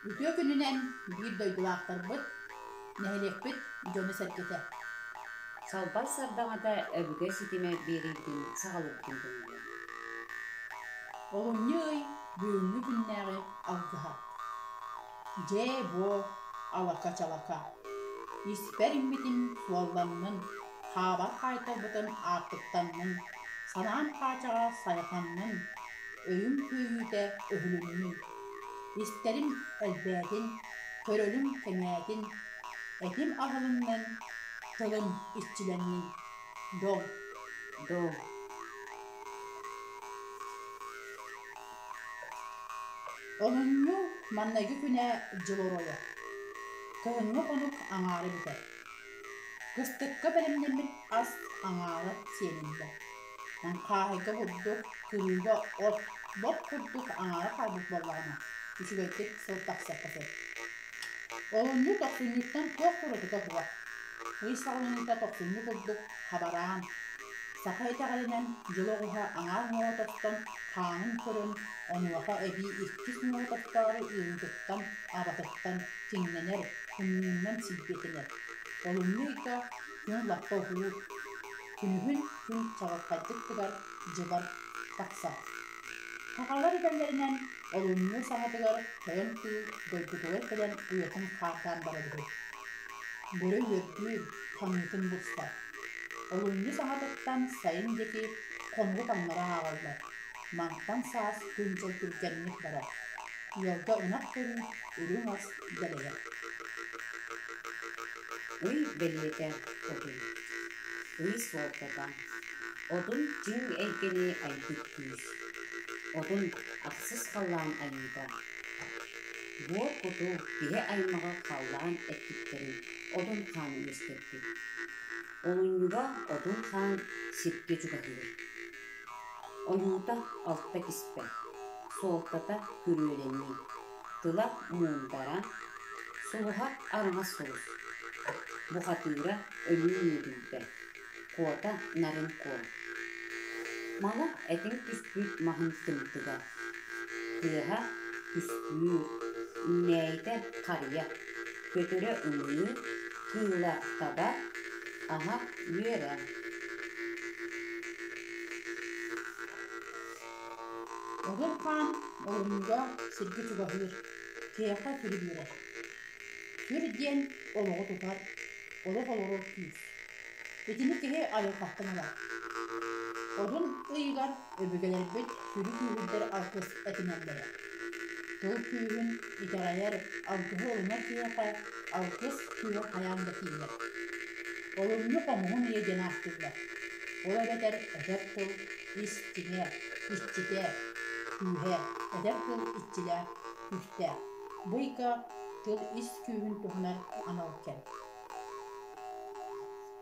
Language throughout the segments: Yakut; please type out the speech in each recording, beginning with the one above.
Үтүө күнүнэн биир дойдулаахтарбыт, нэһилиэкпит дьоно-сэргэтэ. Салбай сардаҥата өбүгэ ситимэ биэриитин саҕалыырбын көҥүлэ. Олунньу ый бүгүҥҥү күннээҕи алгыһа. Дьээ-буо, алака-чалака. Испэр иҥмитим суолланнын, хаабар хаайтарбытым аартыктаннын, санаам хаачаҕа сайҕаннын, өйүм түөйүүтэ өһүлүннүн, истэрим элбээтин, көрөрүм кэҥээтин, этим аһылыннын, тылым иччилэннин. Дол. Дол. Олунньу маҥнайгы күнэ дьыл оройо. Кыһыҥҥы хонук аҥаара бүтэр. Кыстыкка бэлэмнэммит ас аҥаара сиэниллэр. Хаһайга бурдук, кырыыга от, лоп курдук аҥаара хаалбыт буоллаҕына, үчүгэйдик сыл тахсыахха сөп. Олунньу тохсунньуттан туох да уратыта суох. Ый саҕаланыыта тохсунньу курдук хабараан, саха итэҕэлинэн дьыл оҕуһа аҥаар муоһа тостон хаанын көрөн, онуоха эбии иккис муоһа тостоору ыарыытыттан, абатыттан киҥнэнэр, тымныыннан силбиэтэнэр. Олунньу ыйга күн лаппа уһуур, Күнүһүн күн чаҕылхайдык тыгар, дьыбар тахсар. Сахалар этэллэринэн, олунньу саҥатыгар тойон кыыл дойдутугар кэлэн уйатын хаардаан барар үһү. Бөрө үөрдүүр, хаҥыытын булсар. Олунньу саҥатыттан сайын диэки хонугу таҥнары ааҕаллар. Мантан саас күн-дьыл түргэнник барар. Ыалга ынах көрүү, үрүҥ ас дэлэйэр. Ый бэлиэтэ Одун. Ый суолтата Одун чиҥ эйгэни айбыт күүс. Одун ахсыс халлаан айыыта. Буор куту киһи аймаҕы халлаан эттиктэрин Одун хаан үөскэппит. Олунньуга Одун хаан сиргэ чугаһыыр. Ойуута алта киспэ, суолтата күрүөлэнии, тыла муундара, сулуһа араҥас сулус, бухатыыра өлүү үөдүйбэ, куота нарын куо. Мала этиҥ түспүт маһын тымтыга, тыаһа күстүүр, үүнээйитэ харыйа, көтөрө ымыы, кыыла таба, аһа үөрэ. Одун хаан олунньуга сиргэ чугаһыыр, киһиэхэ сүрү биэрэр. Сүр диэн олоҕу тутар, олох олорор күүс. Итини киһи айылҕаттан ылар. Одун ыйыгар өбүгэлэрбит сүрү күүһүрдэр алгыс этинэллэрэ. Тыл күүһүн итэҕэйэр, алгыһы ылынар киһиэхэ алгыс күүһэ хайаан да тиийэр. Олунньу хомуһун ыйа диэн ааттыыллар. Ол эбэтэр этэр тыл ис дьиҥэ, иччитэ, күүһэ, этэр тыл иччилээх, күүстээх. Бу ыйга тыл ис күүһүн туһунан анал кэм.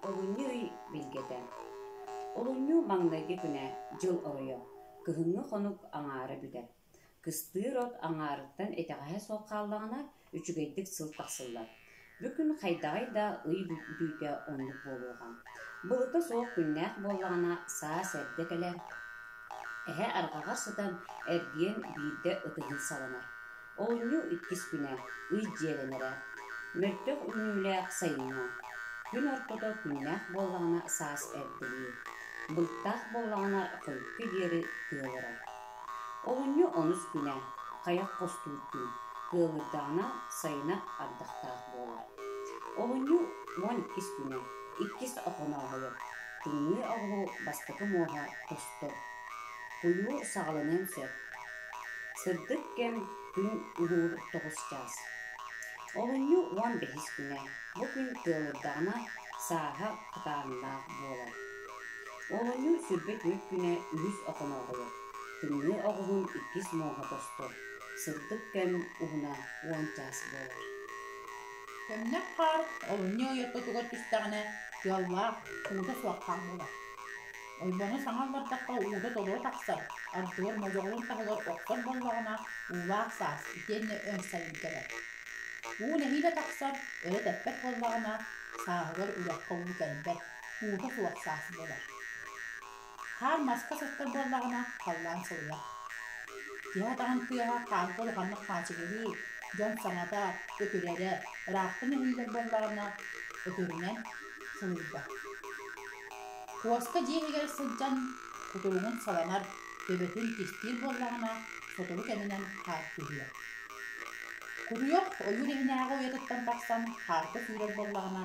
Олунньу ый билгэтэ. Олунньу маҥнайгы күнэ, дьыл оройо, кыһыҥҥы хонук аҥаара бүтэр. Кыстыыр от аҥаарыттан итэҕэһэ суох хааллаҕына, үчүгэйдик сыл тахсыллар. Бу күн хайдаҕый да ый бүтүүтэ оннук буолуоҕа. Былыта суох күннээх буоллаҕына, саас эрдэ кэлэр, эһэ арҕаҕар сытан эргийэн биирдэ ытыһын саланар. Олунньу иккис күнэ, ый дьиэлэнэрэ. Мөлтөх үүнүүлээх сайыҥҥа. Күн ортото күннээх буоллаҕына саас эрдэлиир. Былыттаах буоллаҕына хойукка диэри тыалырар. Олунньу онус күнэ, хайах хостуур күн, тыалырдаҕына сайына ардахтаах буолар. Олунньу 12-ис күнэ, иккис Охонооһойоп, тымныы оҕуһу бастакы муоһа тостор. Куйуур саҕаланыан сөп. Сырдык кэм күн уһуур 9 чаас. Олунньу 15-ис күнэ, бу күн тыалырдаҕына сааһа хатааһыннаах буолар. Олунньу 24 күнэ үһүс Охонооһойоп, тымныы оҕуһун иккис муоһа тостор, сырдык кэм уһуна 10 чаас буолар. Көмнөх хаар олунньу ый ортотугар түстэҕинэ тыаллаах, уута суох хаар буолар. Ойбону саҥа аллардахха уута толору тахсар, ардыгар модьоҕолун таһыгар охтор буоллаҕына, уулаах саас итиэннэ өҥ сайын кэлэр. Уу нэһиилэ тахсар, өрө тэппэт буоллаҕына, сааһыгар үрэххэ уу кэлбэт, уута суох саас буолар. Хаар маска сыстар буоллаҕына, халлаан сылыйар. Киһи атаҕын тыаһа хаарга улаханнык хаачыгырыыр, Дьон саҥата үтүрэрэ ыраахтан иһиллэр буоллаҕына, өтөрүнэн сылыйда. Куоска дьиэ иһигэр сылдьан кутуругун саланар, төбөтүн кистиир буоллаҕына, сотору кэминэн хаар түһүө. Кутуйах ойуур иһинээҕи уйатыттан тахсан хаарга сүүрэр буоллаҕына,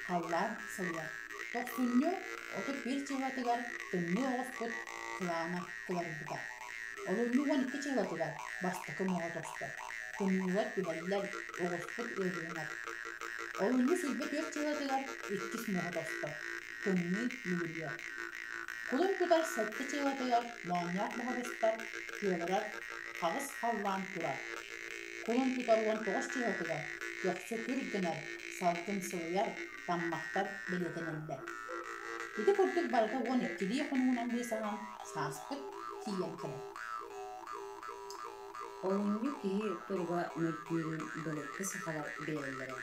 халлаан сылыйар. Тохсунньу 31 чыһыатыгар тымныы оҕуспут кылаана кыларыйбыта. Олунньу 12 чыһыатыгар бастакы муоһа тостор. Тымныылар түһэллэр, оҕуспут ыарыыланар. Олунньу 24 чыһыатыгар иккис муоһа тостор. Тымныы мүлүрүйэр. Кулун тутар сэттэ чыһыатыгар моонньоох баһа быстар, тыалырар, хаҕыс халлаан турар. Кулун тутар 19 чыһыатыгар көхсө күр гынар, салгын сылыйар, таммахтар бэлиэтэнэллэр. Ити курдук барыта 12-лии хонугунан быысаһан сааспыт тиийэн кэлэр. Олунньу киһи туруга мөлтүүрүн былыргы сахалар билэллэрэ.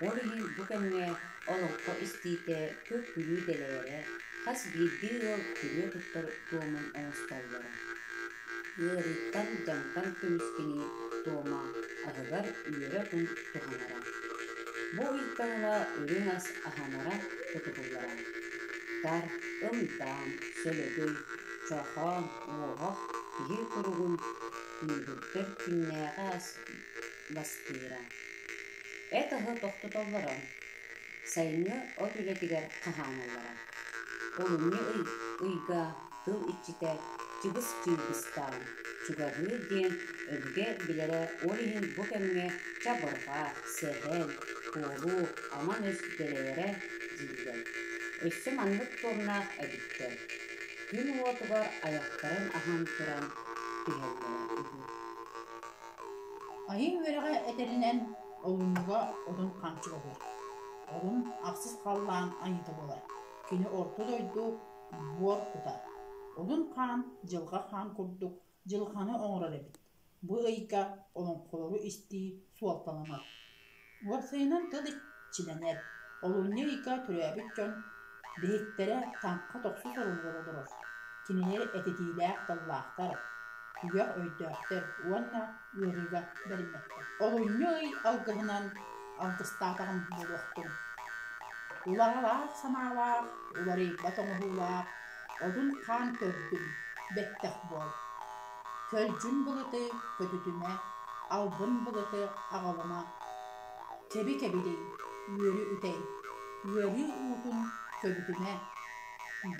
Ол иһин бу кэмҥэ олоҥхо истиитэ көр-күлүү дэлэйэрэ, хас биирдии ыал күрүө туттар туомун оҥостоллоро. Ыарыыттан, дьаҥтан көмүскэнии туома аһыгар үөрэ отун туһанара. Бу ыйтан ыла үрүҥ ас аһанара тутуһуллара. Тар, ымдаан, сөлөгөй, чохоон, уоһах киһи туругун күүһүрдэр күннээҕи ас бастыыра. Эт аһы тохтотоллоро. Сайыҥҥы от үлэтигэр хаһааналлара. Олунньу ый ыйга тыл иччитэ Чыбыс Чыыбыстаан чугаһыыр диэн өбүгэ билэрэ, ол иһин бу кэмҥэ чабырҕа, сэһэн, туолуу, аман өс дэлэйэрэ дииллэр. Өссө маннык туомнаах эбиттэр: күн уотугар айахтарын аһан туран түһэллэрэ үһү. Айыы үөрэҕэ этэринэн, олунньуга одун хаамчык оһуор. Одун ахсыс халлаан айыыта буолар. Кини орто дойду буор кута. Одун хаан дьылҕа хаан курдук дьылҕаны оҥорор эбит. Бу ыйга олоҥхолору истии суолталанар. Уопсайынан тыл иччилэнэр. Олунньу ыйга төрөөбүт дьон биһиктэрэ таҥха тохсус орунугар олорор. Кинилэр этитиилээх тыллаахтар, түгэх өйдөөхтөр уонна ыарыыга бэриммэттэр. Олунньу ый алгыһынан алгыстаатаҕым буолуохтун. Улаҕалаах санаалаах, уларыйбат оҥоһуулаах, одун хаан төрдүм, бэттэх буол. Көлдьүн былыты көтүтүмэ, албын былыты аҕалыма. Кэби кэбилий, үөрү үтэй, ыарыы уутун көбүтүмэ,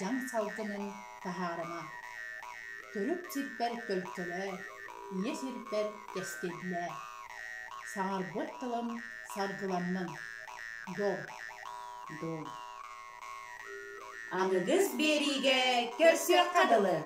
дьаҥ салгынын таһаарыма. Төрүт сирбэр төлкөлөө, ийэ сирбэр кэскиллээ. Саҥарбыт тылым саргыланнын. Дом. Дом. Аныгыс биэриигэ көрсүөххэ дылы!